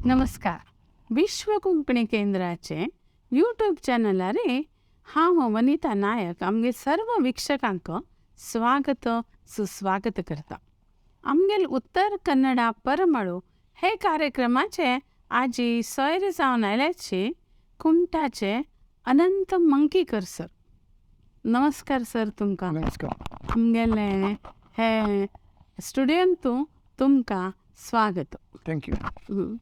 नमस्कार. विश्व कोंकणी केंद्राचे यूट्यूब चॅनलार हांव वनिता नायक आमगे सर्व वीक्षकांक स्वागत सुस्वागत करता. आमगेल उत्तर कन्नडा परमळू हे कार्यक्रमाचे आजी सोयरे जावन आयल्याची कुमटाचे अनंत मंकीकर सर. नमस्कार सर तुमकां. नमस्कार. आमगेले हे स्टुडियोंतू तुमकां स्वागत. Thank you.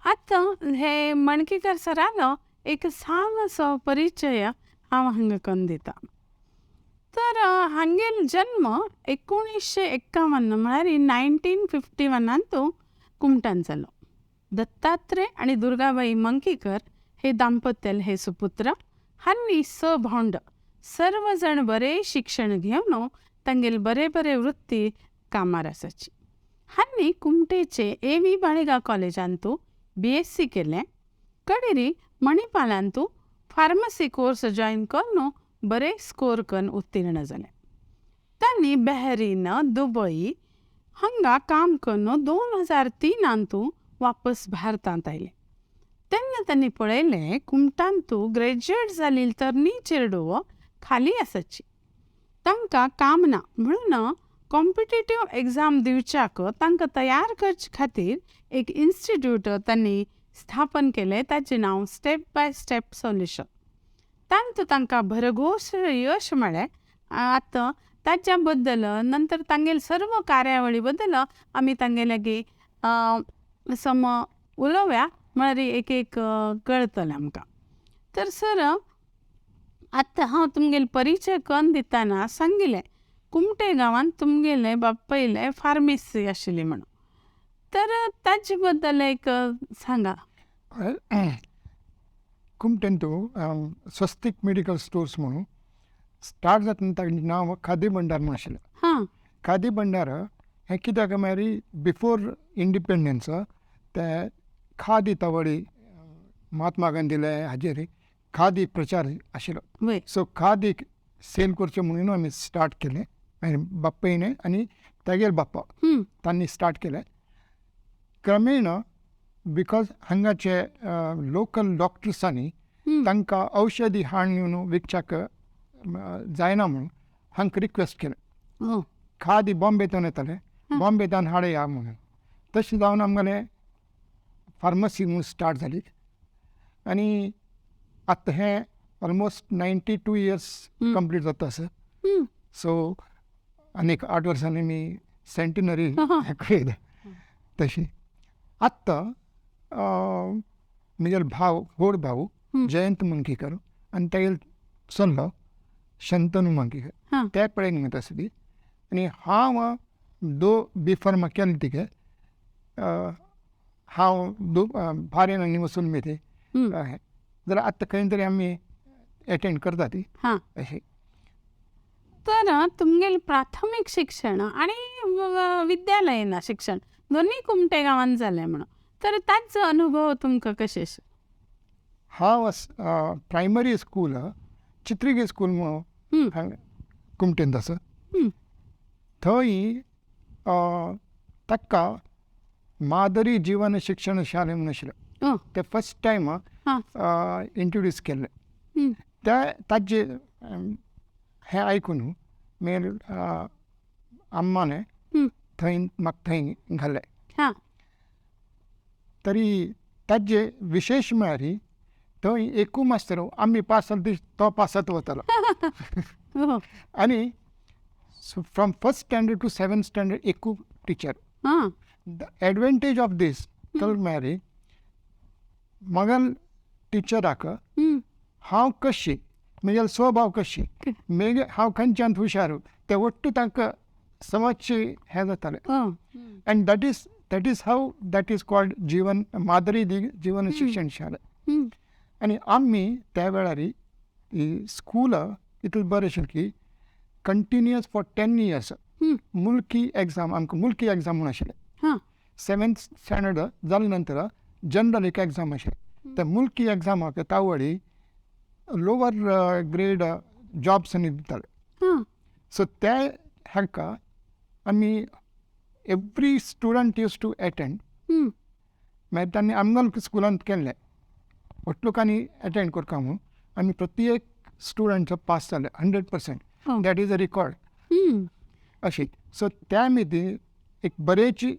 आतां हे मणकीकर सरालो एक ल्हानसो परिचय हांव हांगा करून दिता. तर हांगेल जन्म 1951 म्हळ्यार 1951 कुमटान जालो. दत्तात्रय आनी दुर्गाबाई मंकीकर हे दाम्पत्यल हे सुपुत्र. हांणी स भावंड, सर्व जाण बरें शिक्षण घेवन तांगेले बरे बरे वृत्ती कामार आसाची. हांणी कुमटेचे ए वी बाळिगा कॉलेजांतू BSc केलें. कडेरी मणिपालांतू फार्मसी कोर्स जॉयन करून बरे स्कोर करून उत्तीर्ण जाले. तांणी बहरीन, दुबई हांगा काम करून 2003 वापस भारतांत आयले. तेन्ना तांणी पळयलें कुमटांतू ग्रॅज्युएट जाली तरणी चेडूं खाली आसाची, तांकां काम ना, म्हणून कॉम्पिटेटीव एग्जाम दिवच्याक तांकां तयार करचे खातीर एक इन्स्टिट्यूट तांणी स्थापन केलें. ताचें नांव स्टेप बाय स्टेप सोल्युशन. तांतूं तांकां भरघोस यश मेळ्ळें. आतां ताच्या बद्दल नंतर तांगेले सर्व कार्यावळी बद्दल आमी तांगे लागीं सम उलोवया, म्हळ्यार एक एक कळतलें आमकां. तर सर, आतां हांव तुमगेले परिचय करून दितना सांगिल्लें कुमटे गांवांत तुमगेले बापायले फार्मेसी आशिल्ली म्हणून, तर ताचे बद्दल एक सांगा. कुमटेंतू स्वस्तिक मेडिकल स्टोर्स म्हणून स्टार्ट जातना ताजें नांव खादी भंडार म्हणून आशिल्लें. खादी भंडार हें कित्याक म्हळ्यार बिफोर इंडिपेंडन्स ते खादी तवळी महात्मा गांधीले हाजेर खादी प्रचार आशिल्लो. सो खादी सेल करचें म्हणून आमी स्टार्ट केलें. मागीर बापायन आनी तागेले बाप्पा तांणी स्टार्ट केलें. क्रमेण because हांगाचे लोकल डॉक्टर्सांनी तांकां औषधी हाडून विकच्याक जायना म्हणून हांकां रिक्वेस्ट केलें. खादी बॉम्बेंतल्यान येतालें, बॉम्बेंतल्यान हाडया म्हणून. तशें जावन आमगेलें फार्मसी म्हणून स्टार्ट जाली आनी आतां हें ऑलमोस्ट 92 इयर्स कंप्लीट जाता आसा. सो आनीक 8 वर्सांनी आमी सेंटिनरी करयता. तशी आत्तां म्हगेलो भाव, व्हड भाव जयंत मंकीकर आनी तागेलो चलो शंतनू मंकीकर, ते पळय म्हणटा आसली. आनी हांव दो बी फार्मा केलें तिगे, हांव दो फारीन आनी वचून बी ती जाल्यार आतां खंय तरी आमी एटेंड करता ती अशी. तर तुमगेलें प्राथमीक शिक्षण आनी विद्यालयीन शिक्षण दोनूय कुमटे गांवांत जालें म्हणून, तर ताचो अनुभव तुमकां कशें? हांव प्रायमरी स्कूल चित्रिगे स्कूल म्हणून कुमटेंत आसा, थंय ताका मादरी जीवन शिक्षण शाळे म्हणून आशिल्लें. ते फर्स्ट टायम इंट्रोड्यूस केल्लें. त्या ताजे हें आयकून मागीर अम्माने थंय म्हाका थंय घालें. तरी ताजे विशेश म्हळ्यार थंय एकू मास्तर आमी पास जाले तो पासात वतालो. आनी from first standard to seventh standard एकू teacher. The advantage of this कल म्हळ्यार मगल टिचराक हांव कशी, म्हगेलो स्वभाव कशी, मागीर हांव खंयच्यान हुशार, ते वट्टू तांकां समजचे हें जातालें. And that is how that is called जीवन मादरी जीवन शिक्षण शाळा. आनी आमी त्या वेळार ही स्कूल इतलें बरें आशिल्लें की कंटिन्युअस फॉर 10 इयर्स मुल्की एग्जाम, आमकां मुल्की एग्जाम म्हणून आशिल्लें. 7th standard जाले नंतर जनरल एक एग्जाम आशिल्लें. त्या मुल्की एग्जामाक तावळी लोवर ग्रेड जॉब्स आनी दिताले. सो ते हाका आमी every student use to attend. मागीर तांणी आमकां स्कुलांत केल्लें व्हड लोकांनी एटेंड करता म्हणून आमी प्रत्येक स्टुडंट पास जाले 100%. That is a record अशी. सो त्या मदीं एक बरेची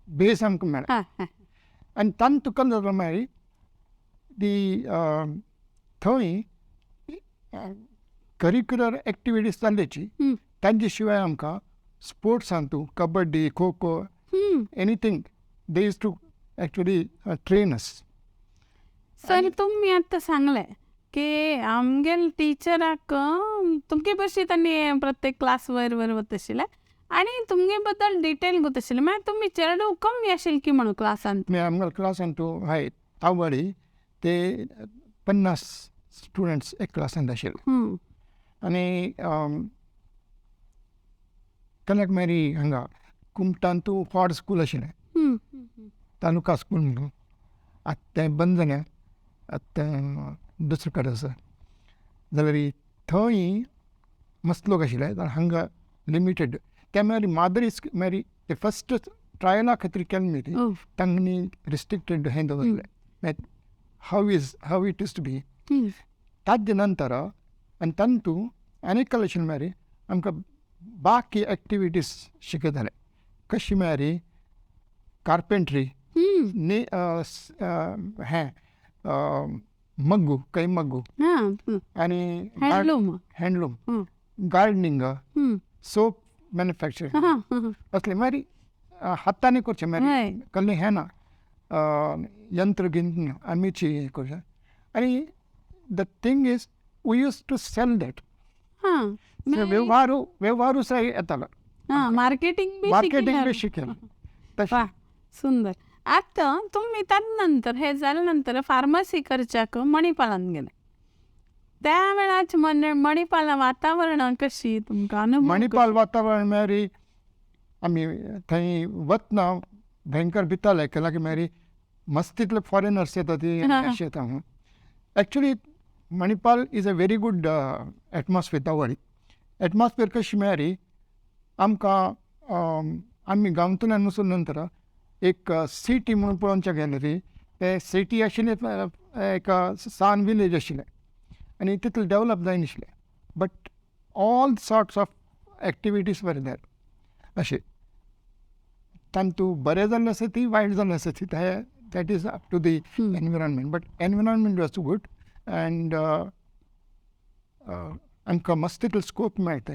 बेस आमकां मेळ्ळा. आनी तांकां तुका जालो मागीर ती थंय करिक्युलर एक्टिविटीज जाल्ल्याची तांचे शिवाय आमकां स्पोर्ट्सान तूं kabaddi, kho kho, anything they use to actually train us. Sir तुमी आतां सांगलें की आमगेले टिचराक तुमगे भशेन तांणी प्रत्येक क्लास वयर वयर वता आशिल्लें आनी तुमगे बद्दल डिटेल गोत आशिल्लें. मागीर तुमी चेडूं कमी आशिल्लें की म्हणून क्लासान? आमगे क्लासान तूं हय तावडी ते 50 स्टुडंट्स एक क्लासान आशिल्ले. आनी कन्याकुमारी हांगा कुमटान तूं फॉर्ड स्कूल आशिल्लें, तालुका स्कूल म्हणून. आतां तें बंद जालें, आतां दुसरे कडेन आसा. जाल्यार थंय मस्त लोक आशिल्ले, जाल्यार हांगा लिमिटेड. त्या मागीर मादरी मागीर ते फस्ट ट्रायला खातीर केलें न्ही ती तांणी रिस्ट्रिक्टेड हें दवरलें, how is how it is to be. ताजे नंतर आनी तांतू आनी एक आशिल्लें मागीर आमकां बाकी एक्टिविटीज शिकयताले, कशी म्हळ्यार कार्पेंट्री, हें मग्गू, कै मग्गू आनी हँडलूम, गार्डनिंग, सोप मॅन्युफॅक्चरींग असले मागीर हातांनी करचें, मागीर कसलें हें ना यंत्र घेवन आमीची हें करचें. आनी the thing is we use to sell that. व्यवहारूच येतालो, मार्केटिंग मार्केटिंग बी शिकेल. तशें सुंदर. आतां तुमी ताजे नंतर हे जाले नंतर फार्मसी करच्याक मणिपालान गेले, त्या वेळाच मणिपाला वातावरण कशी तुमकां? मणिपाल वातावरण म्हळ्यार आमी थंय वतना भयंकर भिताले, केला की म्हळ्यार मस्त तितले फॉरेनर्स येता ती अशें येता म्हणून. Actually Manipal is a very good atmosphere. तावडी एटमॉस्फियर कशी म्हळ्यार आमकां आमी गांवतल्यान वचून नंतर एक सिटी म्हणून पळोवच्या गेले ती ते सिटी आशिल्ले एक सान विलेज आशिल्लें आनी तितलें develop जायनाशिल्लें, but all sorts of activities were there. अशें तांतू बरें जाल्लें आसा ती वायट जाल्लें आसा ती that is up to the environment, but environment was good and आमकां मस्त तितलो स्कोप मेळटा.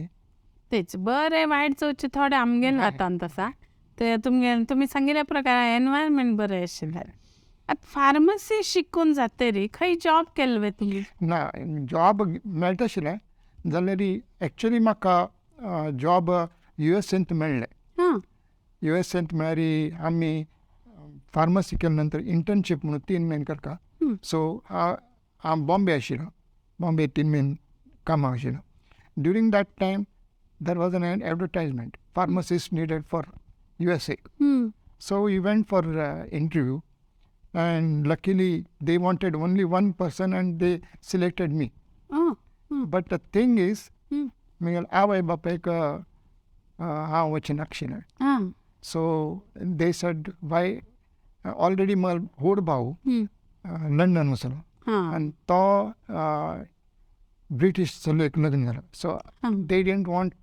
तेच बरें वायट चवचे थोडे आमगेले हातांत आसा, ते तुमगे तुमी सांगिल्ल्या प्रकार एनवायरमेंट बरें आशिल्लें. आतां फार्मसी शिकून जातरी खंय जॉब केल्ले वे तुमी? ना, जॉब मेळटा आशिल्लें जाल्यार एक्चुली म्हाका जॉब युएसएंत मेळ्ळें. युएसएंत म्हळ्यार आमी फार्मसी केले नंतर इंटर्नशीप म्हणून 3 म्हयने करता. सो हांव बॉम्बे आशिल्लो, बॉम्बे 3 म्हयने कामाक आशिल्लो. During that time there was an advertisement, pharmacist needed for USA. So we went for interview and luckily they wanted only one person and they selected me. But the thing is, म्हगेले आवय बापायक हांव वचना आशिल्लें. So they said why, already म्हजो व्हड भाव London वचलो आनी तो ब्रिटीश चलयेक लग्न जालो. So they didn't want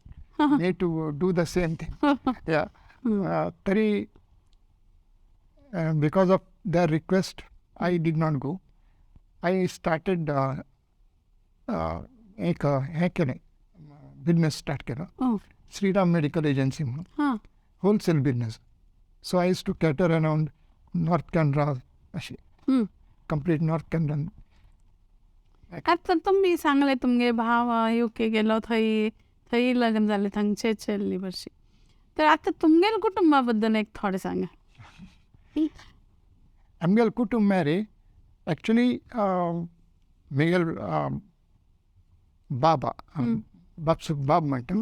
me to do the same thing. Yeah तरी because of their request I did not go. I started एक हें केलें, बिजनस स्टार्ट केलो, श्रीराम मेडिकल एजन्सी म्हणून, wholesale business. So I use to cater around North Canara, अशें complete north Canara. आतां तुमी सांगलें तुमगे भाव युके गेलो, थंय थंय लग्न जालें, थंयचे चल्ली बशी. तर आतां तुमगेले कुटुंबा बद्दल एक थोडें सांगा. आमगेलें कुटुंब म्हळ्यार एक्चुली म्हगेलो बाबा, बापसूक बाब म्हणटा,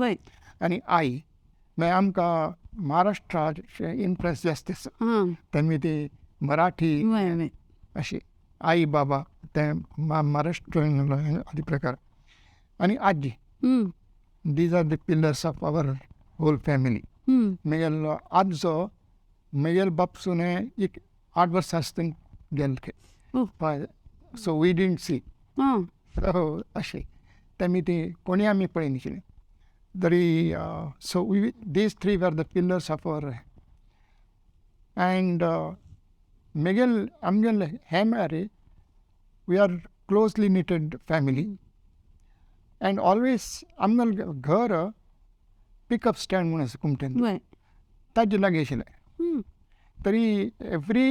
आनी आई. मागीर आमकां महाराष्ट्राचे इन्फ्लुएन्स जास्त आसा, तेमी ती मराठी अशी आई बाबा ते महाराष्ट्र आदी प्रकार, आनी आजी. These are the pillars of our whole family. म्हगेलो आजो म्हगेलो बापसून एक 8 वर्सां आसतना गेले. So we didn't see. अशें तेमी ती कोणी आमी पळयनाशिल्लें तरी. So we these three were the pillars of our. And मेगेल आमगेले हें म्हळ्यार we are closely knitted family and always आमगेलें घर पिकअप स्टँड म्हूण आसा कुमटेन, ताजे लागीं आशिल्लें. तरी एवरी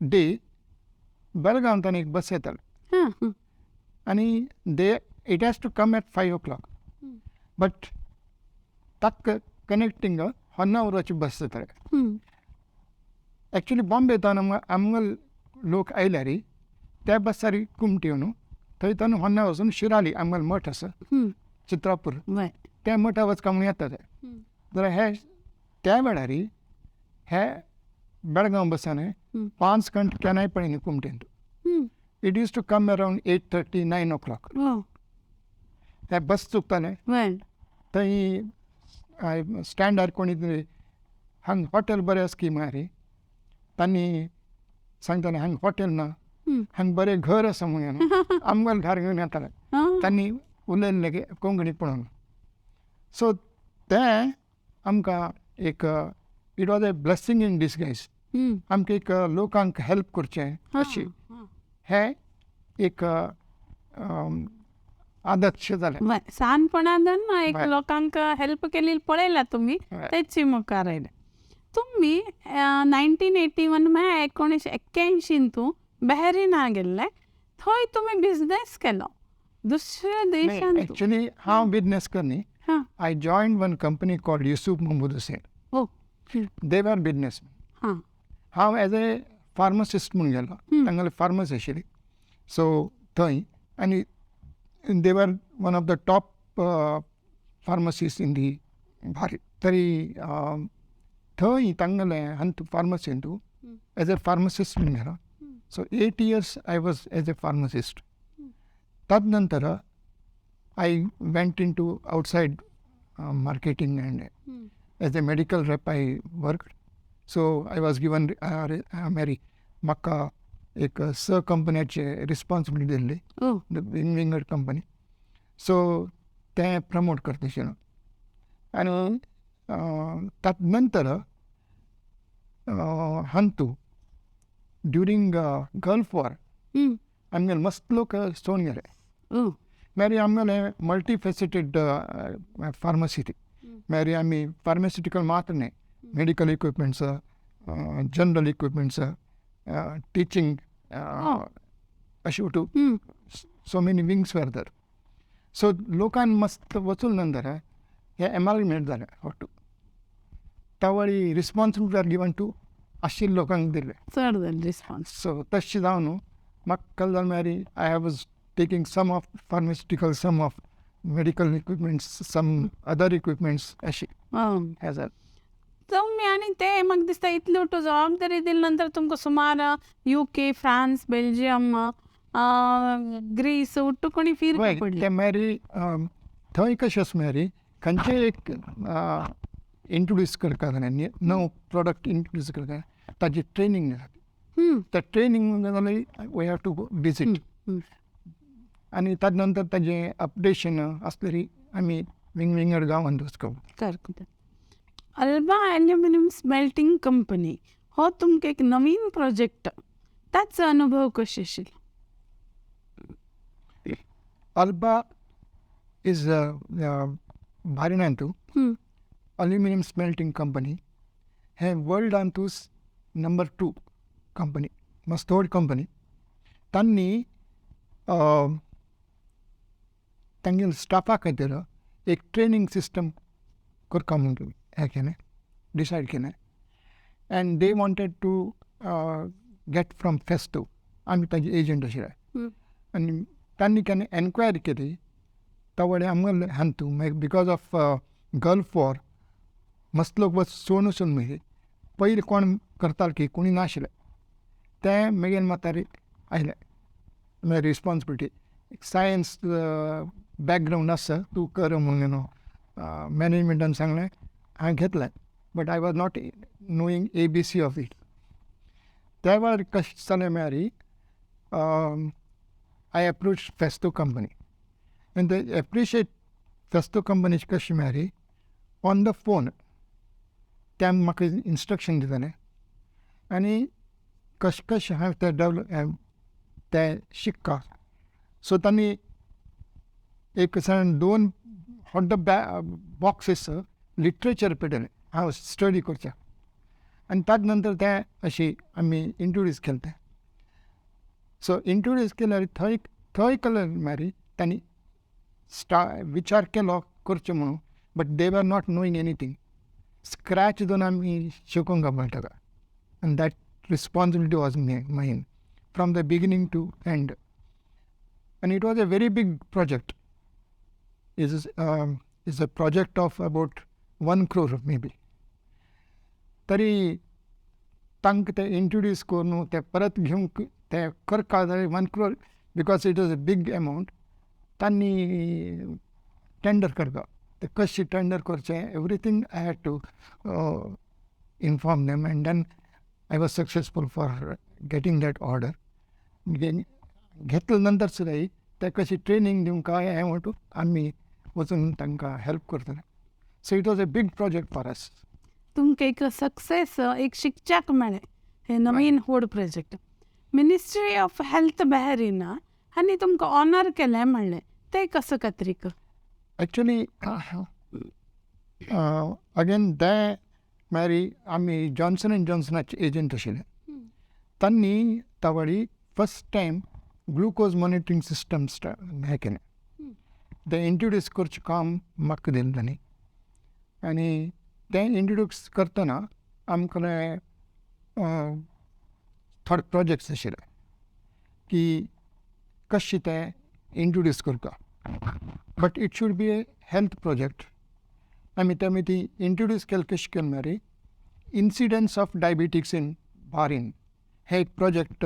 डे बेळगांवांतल्यान एक बस येताली आनी they it has to come at 5 o'clock, but ताका कनेक्टींग होन्नावराची बस येताली. एक्चुली बॉम्बे तावन आमगेले लोक आयल्यार त्या बसार कुमटी येवन थंय तावन होन्नावर वचून शिराली आमगेलो मठ आसा चित्रापूर, त्या मठा वचका म्हणून येता ते. जाल्यार हे त्या वेळार हे बेळगांव बसान 5 घंटे केन्नाय पळयना कुमटेंत. It use to come around 8:30 9 o'clock. ते बस चुकताले थंय स्टँडार कोणी तरी हांगा हॉटेल बरें आसा की म्हळ्यार तांणी सांगताले हांगा हॉटेल ना, हांगा बरें घर आसा म्हणून आमगेलें घर घेवन येताले. तांणी उलयल्लें कोंकणी पळोवन. सो तें आमकां एक it was a blessing in disguise. आमकां एक लोकांक हेल्प करचें अशी हें एक आदत जालें. ल्हानपणान एक लोकांक हेल्प केली पळयला तुमी, तेची मुखार आयले तुमी. 1981 म्हळ्यार 1981 तूं बहरीना गेल्ले, थंय तुमी बिजनेस केलो दुसऱ्या देशांत. एक्चुअली हांव बिजनेस करनी, I join one company called Yusuf Mahmood Hussain. They were business. हांव एज ए फार्मासिस्ट म्हूण गेलो, तांगेली फार्मासी आशिल्ली. सो थंय आनी they were one of the top pharmacies in the Bharat. तरी थंय तांगेले हांतू फार्मासींतू एज ए फार्मासिस्ट म्हूण गेलो. So 8 years I was as a pharmacist. तद नंतर I went into outside marketing and as a medical rep I worked. So I was given Mary म्हाका एक स कंपन्याचे रिस्पॉन्सिबिलिटी दिल्ली, विंग विंगड कंपनी. सो तें promote करता आनी तात नंतर हांतू ड्युरींग गल्फ वॉर आमगेले मस्त लोक सोडून गेले. मागीर आमगेले मल्टी फेसिटेड फार्मसी ती. मागीर आमी फार्मास्युटिकल मात्र न्हय, medical equipments, general equipments, teaching अशें to so many wings were there. So लोकान मस्त वचून नंतर हे एमालगमेट जालें हॉटू. तावळी रिस्पॉन्सिबिलिटी are given to आशिल्ले लोकांक दिले चड जालें रिस्पॉन्स. सो तशें जावन न्हू म्हाका कळ्ळें जालें मागीर I was taking some of pharmaceutical, some of medical equipments, some other equipments अशें हें जालें. तुमी आनी ते म्हाका दिसता इतल्यो जबाबदारी दिले नंतर तुमकां सुमार UK, France, Belgium, Greece उट्टू कोणी फिरचें पडलें. ते मागीर थंय कशें आसा मागीर खंयचें एक इंट्रोड्यूस करता जाल्यार नवो प्रोडक्ट इंट्रोड्यूस करता ताजी ट्रेनींग जाता. त्या ट्रेनींग जाल्यार we have to visit आनी ताजे नंतर ताजें अपडेशन आसलें आमी विंग विंगड गांवांत वचप. अल्बा ॲल्युमिनियम स्मेल्टिंग कंपनी हो तुमकां एक नवीन प्रोजेक्ट, ताचो अनुभव कशें आशिल्लो? अल्बा is बारिनांतू अल्युमिनियम स्मेल्टिंग कंपनी हें वर्ल्डांतू नंबर 2 कंपनी, मस्त व्हड कंपनी. तांणी तांगेले स्टाफा खातीर एक ट्रेनींग सिस्टम करता म्हणून हें केलें, डिसायड केलें. And they wanted to get from Festo, आमी ताजे एजंट आशिल्ले. आनी तांणी केन्ना एनक्वायरी केली तवळे आमगेले हांतू मागीर because of gulf war मस्त लोक वच सोडून वचून मागीर पयलीं कोण करताले की कोणी नाशिल्ले, तें मागीर म्हातारी आयलें मागीर रिस्पोन्सिबिलिटी सायन्स बॅकग्रावंड आसा तूं कर म्हणून न्हू मॅनेजमेंटान सांगलें हांवें घेतलें, but I was not knowing A B C of it. त्या वेळार कशें जालें म्हळ्यार I approach Festo company and they appreciate Festo company कशी म्हळ्यार ऑन the phone ते म्हाका इन्स्ट्रक्शन दिताले आनी कशें कशें हांवें तें डेवलप तें शिकता. सो तांणी एक साण दोन व्हडले बॉक्सीस लिटरेचर पेटयलें हांव स्टडी करचें आनी ताजे नंतर तें अशी आमी इंट्रोड्यूस केलें तें. सो इंट्रोड्यूस केल्यार थंय थंय कलर म्हळ्यार तांणी विचार केलो करचें म्हणून, but they were not knowing anything. Scratch दोन आमी शिकोवंक मेळटा आनी that responsibility was mine from the beginning to end. आनी it was a very big project. Is a project of about 1 crore maybe. तरी तांकां तें इंट्रोड्यूस करून तें परत घेवंक तें करपा जाय 1 crore because it is a big amount. तांणी टेंडर करता तें कशें टेंडर करचें everything I had to inform them and then I was successful for getting that order. घेतले नंतर सुद्दां ते कशी ट्रेनींग दिवंक काय हें म्हणटू आमी वचून तांकां हेल्प करतले. So it was a big project for us. तुमकां एक सक्सेस एक शिकच्याक मेळ्ळें हे नवीन व्हड प्रोजेक्ट. मिनिस्ट्री ऑफ हेल्थ बॅहरीना आनी तुमकां ऑनर केलें म्हणलें तें कसो खात्रीक? एक्चुली अगेन ते म्हळ्यार आमी जॉन्सन एंड जॉन्सनाचे एजंट आशिल्ले. तांणी तावळी first time glucose monitoring system हें केलें. तें इंट्रोड्यूस करचें काम म्हाका दिलें तांणी आनी तें इंट्रोड्यूस करतना आमकां थोडे प्रोजेक्ट्स आशिल्ले की कशें तें इंट्रोड्यूस करता, but it should be a health project. आमी तेमी ती इंट्रोड्यूस केलें कशें केलें म्हळ्यार incidence of diabetics in Bahrain हें एक प्रोजेक्ट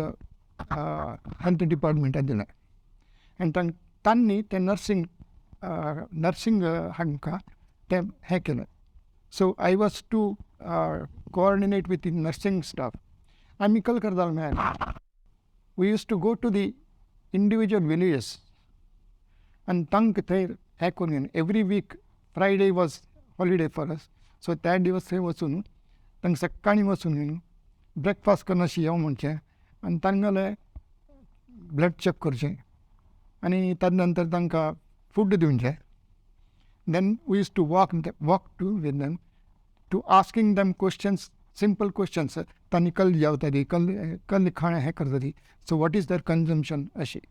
हेल्थ डिपार्टमेंटान दिलें आनी तांणी तें नर्सींग नर्सींग हांकां तें हें केलें. So I was to coordinate with the nursing staff. आमी कल करताले म्हळ्यार we use to go to the individual villages आनी तांकां थंय हें करून घेवन every week Friday was holiday for us. So त्या दिवस थंय वचून तांकां सकाळीं वचून न्हू ब्रेकफास्ट करून अशें यो म्हणचें आनी तांगेलें ब्लड चॅक करचें आनी ताजे नंतर तांकां फूड दिवचें. Then we use to walk walk to with them to asking them questions, simple questions. तांणी कल जेवताली, कल कल खाणें हें करताली, so what is their consumption अशें.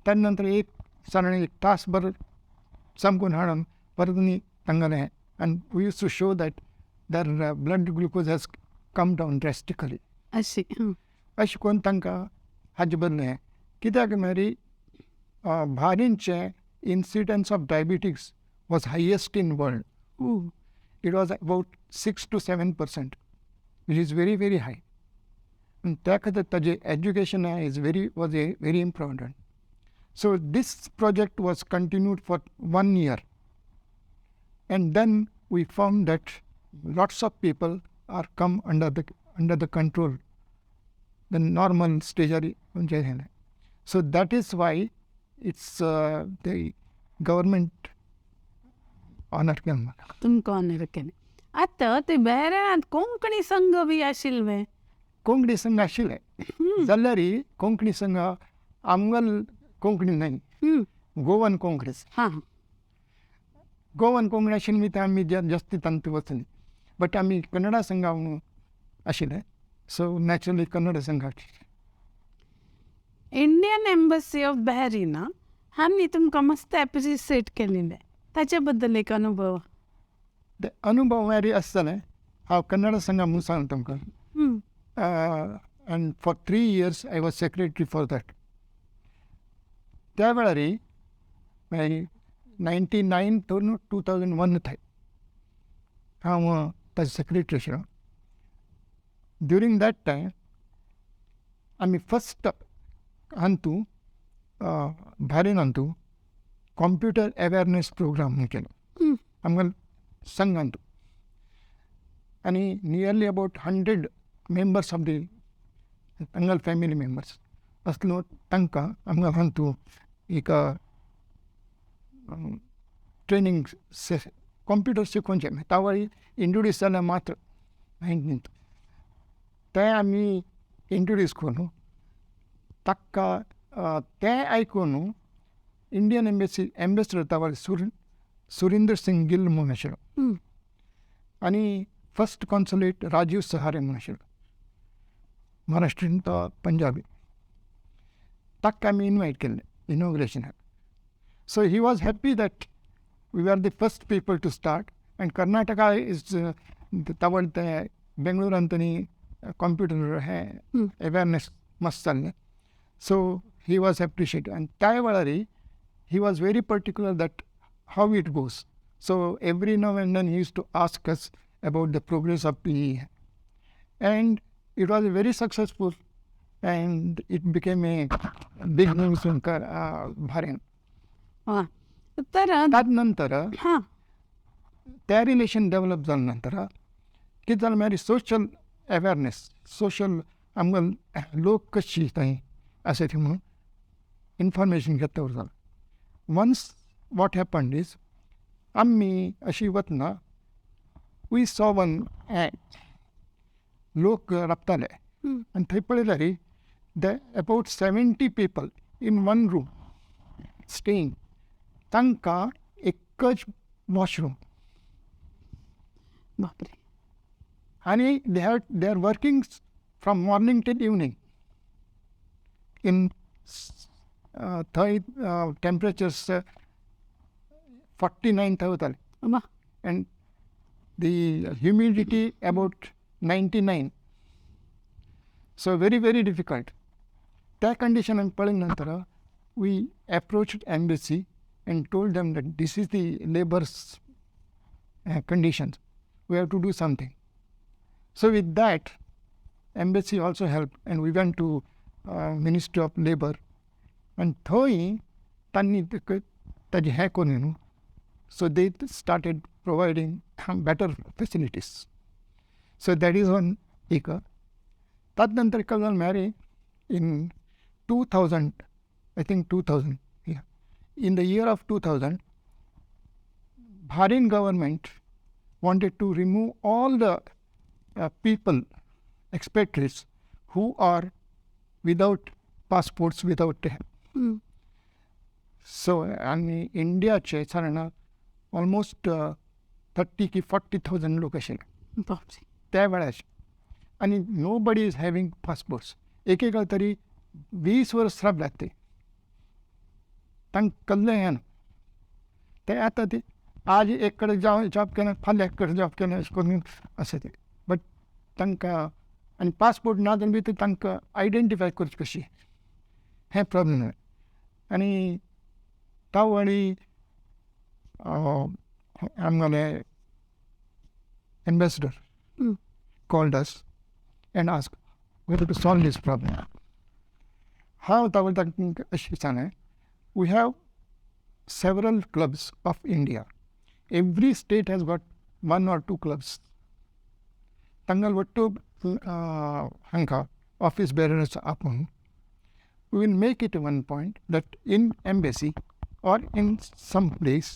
ताजे नंतर एक सादारण एक तासभर चमकून हाडून परत आनी तांगेलें हें आनी we use to show that their blood glucose has come down drastically. अशें अशें करून तांकां हाजे बदले हें कित्याक म्हळ्यार भारींचें incidence of diabetics was highest in world. It was about 6 to 7%, which is very very high. आनी त्या खातीर ताजें education is very was a very important. So this project was continued for 1 year and then we found that lots of people are come under the control, the normal stage. So that is why it's the government honor केलें म्हाका. तुमकां owner केलें. आतां ते बेहरेनांत कोंकणी संघ बी आशिल्ले? कोंकणी संघ आशिल्ले जाल्यार कोंकणी संघ आमगेलो कोंकणी न्हय, गोवन कोंकणी. हां, गोवन कोंकणी आशिल्ली ती आमी जास्ती तांतूं वचना, बट आमी कन्नडा संघा आशिल्ले, सो नॅचरली कन्नड संघा. इंडियन एम्बसी ऑफ बॅहरीना हांणी तुमकां मस्त एप्रिशिएट केलेलें, ताचे बद्दल एक अनुभव. ते अनुभव म्हळ्यार अशें जालें, हांव कन्नड संघा म्हूण सांगता तुमकां. And for 3 years I was secretary for that. त्या वेळार मागीर 99 to 2001 थंय हांव ताजो सेक्रेटरी आशिल्लो. ड्युरींग that time आमी first Antu भारीन Antu computer awareness programme म्हूण केलो आमकां संघांतू आनी nearly about 100 members of the तांगेले फॅमिली मेंबर्स असलो तांकां आमकां हांतू एक ट्रेनींग कंप्युटर शिकोवचें तावळी इंट्रोड्यूस जालें मात्र 19th तें आमी इंट्रोड्यूस करून ताका तें आयकून इंडियन एम्बेसी एम्बेसडर तावळी सुरिंदर सिंग गिल म्हणून आशिल्लो आनी फर्स्ट कॉन्सुलेट राजीव सहारे म्हणून आशिल्लो, महाराष्ट्रीयन तो पंजाबी. ताका आमी इनवायट केल्लें इनॉग्रेशनाक. So he was happy that we are the first people to start and Karnataka is तावळ ते बेंगळुरांत आनी कंप्युटर हें अवेरनेस मस्त जाल्लें. सो he was appreciate आनी त्या वेळार he was very particular that how it goes. So every now and then he used to ask us about the progress of the, and it was very successful and it became a big news in Bahrain. तर त्यानंतर त्या relation develop जाल्या नंतर कितें जालें म्हळ्यार social awareness, social आमकां लोक कशी थंय आसा ती म्हणून इन्फॉर्मेशन घेतल्यावर जालें. वन्स what happened is आमी अशी वतना we saw one लोक राबताले आनी थंय पळयल्यार the about 70 people in one room staying, तांकां एकच वॉशरूम. बापरे. आनी they are working from morning till evening in थंय टेम्परेचर्स 49 थंय वताले and the humidity about 99. So very very difficult. त्या कंडिशनान पळयले नंतर we approached embassy and told them that this is the labour's conditions, we have to do something. So with that embassy also help and we went to ministry of labour आनी थंय तांणी ताजें हें करून न्हू, so they started providing better facilities. So that is one एक. ताजे नंतर एक जालें म्हळ्यार in 2000, I think 2000, in the year of 2000, Bahrain government wanted to remove all the people, expatriates, who are without passports, without. So, आनी इंडियाचे साधारण almost 30 की 40,000 लोक आशिल्ले त्या वेळार आनी nobody is having passports. एकेका तरी 20 वर्स राबल्यात ते, तांकां कसलें हें ना. ते आतां ते आज एक कडेन जॉब केलें, फाल्यां एक कडेन जॉब केलें, अशें करून आसा ते. बट तांकां आनी पासपोर्ट ना जाल्यार बी तांकां आयडेंटिफाय करची कशी हें प्रॉब्लम जालें. आनी तावळी आमगेले ambassador called us and asked whether to solve this problem. हांव तावळ तांकां अशें सांगलें, we have several clubs of India. Every state has got 1 or 2 clubs. तांकां वट्टू हांकां ऑफिस बेरर्स आपोवन we will make it one point that in embassy or in some place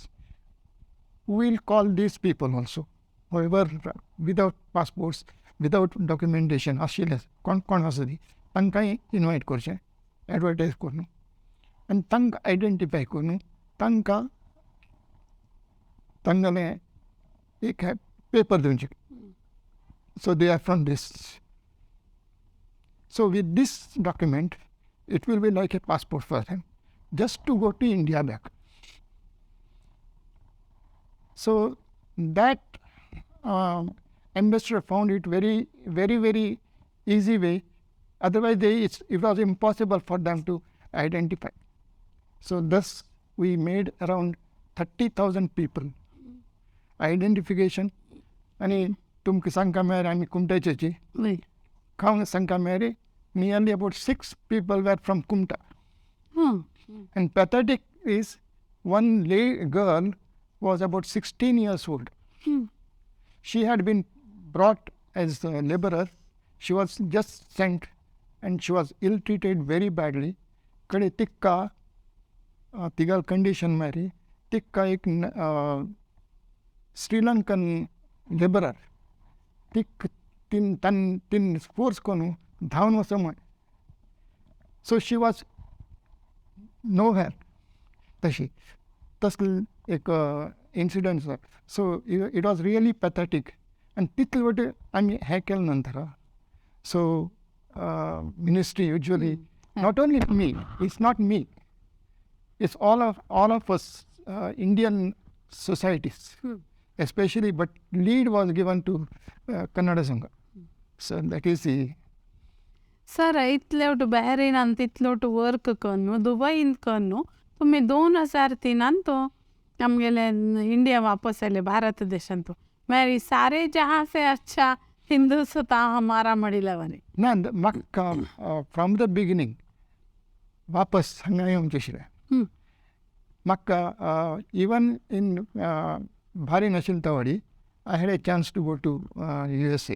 we will call these people also, whoever without passports, without documentation आशिल्ले कोण कोण आसा ती तांकांय invite करचें, एडवर्टायज करून आनी तांकां आयडेंटिफाय करून तांकां तांगेलें एक पेपर दिवचें. So they are from this. So with this document it will be like a passport for them just to go to India back. So that ambassador found it very, very, very easy way. Otherwise, it was impossible for them to identify. So thus we made around 30,000 people identification. आनी तुमकां सांगता म्हळ्यार आमी कुमटाचेची खावंक सांगता म्हळ्यार nearly about 6 people were from Kumta. And pathetic is one girl was about 16 years old. She had been brought as a laborer. She was just sent And she was ill treated very badly. कडे तिका तिगाल condition मारी तिका एक Sri Lankan labourer तिक तीन तान तीन force करून धांवन वचो म्हण. So she was nowhere तशी तसले एक incident. So it was really pathetic. आनी तितले वटे आमी हें केलें नंतर. So ministry usually, not only me, it's not me, it's all of us, Indian societies especially, but lead was given to Kannada Sangha. So that is the sir, इतले बॅरेनान तितलो work करून, दुबईन करून, तुमी 2003 तो आमगेले इंडिया वापस आयले, भारत देशांत. मागीर "सारे जहाँ से अच्छा हिंदुस्तान हमारा" म्हणिल्ल्या वरी. ना, म्हाका फ्रॉम the beginning वापस हांगा येवचें आशिल्लें. म्हाका इवन इन बारीन आशिल्लें तवाडी I had a chance to go to USA.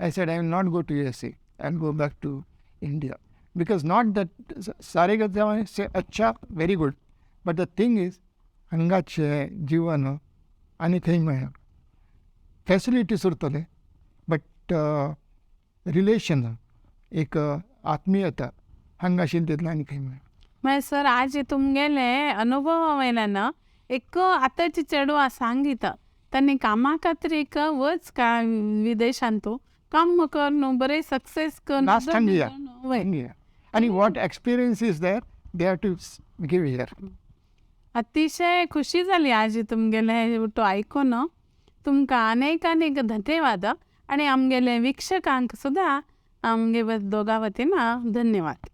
I said I will not go to USA, I will go back to India, because not that सारे जहाँ से अच्छा, very good, but the thing is हांगाचें जीवन आनी खंय मेळना. Facilities उरतले, but relation, एक आत्मीयता हांगा आशिल्ली तितलें आनी खंय मेळना. मागीर सर, आज तुमगेले अनुभवा वयल्यान एक आतांची चेडवां सांगिता, तांणी कामा खातीर एक वच का विदेशांत, काम कर न्हू, बरें सक्सेस कर. Last time here. आणि what experience is there, they have to give here. अतिशय खुशी जाली आज तुमगेले तो आयकून. तुमकां अनेक अनेक धन्यवाद आणि आमगेले वीक्षकांक सुद्दां आमगे दोगां वतीन धन्यवाद.